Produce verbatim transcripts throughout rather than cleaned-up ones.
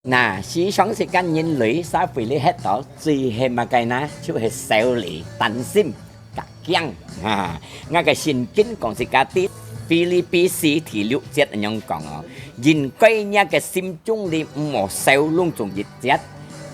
那，時常自家人類社會裡歇到最係麼个呢？就係愁慮、擔心、甲驚。啊，𠊎个聖經講自家知，腓立比四第六節恁樣講哦：應該若个心中裡毋好愁攏總一切，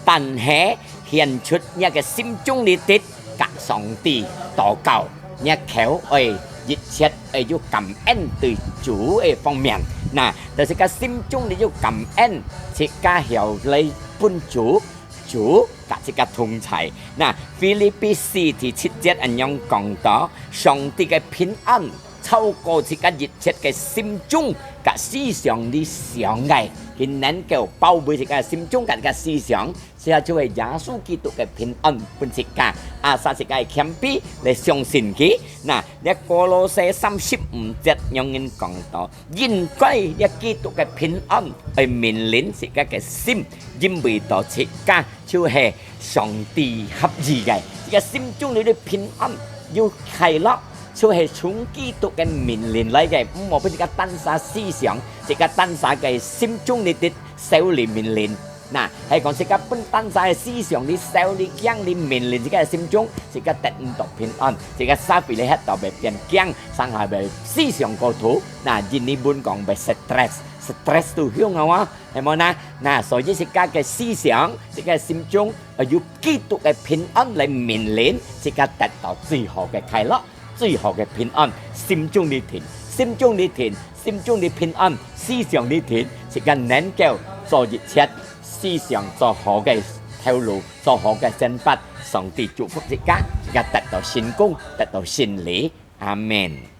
但係顯出若个心中裡的甲上帝禱告，若口愛一切愛有感恩對主个方面。那，就自家心中裡有感恩，自家曉來分主，主甲自家同在。那，腓立比四第七節恁樣講到，上帝个平安超過自家一切个心中甲思想裡想个，佢能夠包圍自家心中甲自家思想。 這就係耶穌基督个平安分自家，asal自家謙卑來相信佢。那，這歌羅西三十五節仰形講到，應該這基督个平安愛命令自家个心，因為到自家就係上帝合意个，自家心中裡个平安有快樂，就係從基督个命令來个，毋好分自家單儕思想，自家單儕个心中裡的愁慮命令。 那，係講自家分單儕个思想裡愁慮驚慮命令自家个心中，自家得毋到平安，自家社會裡歇到會變驚，成下會思想過頭。那，印尼文講會stres，stres tu hiu ngau啊，係無呢？那，所以自家个思想，自家个心中，呃，有基督个平安來命令，自家得到最好个快樂。 最好个平安，心中裡定，心中裡定，心中裡平安，思想裡定，自家能夠做一切，思想做好个頭路，做好个生活，上帝祝福自家，自家得到成功，得到勝利。阿門。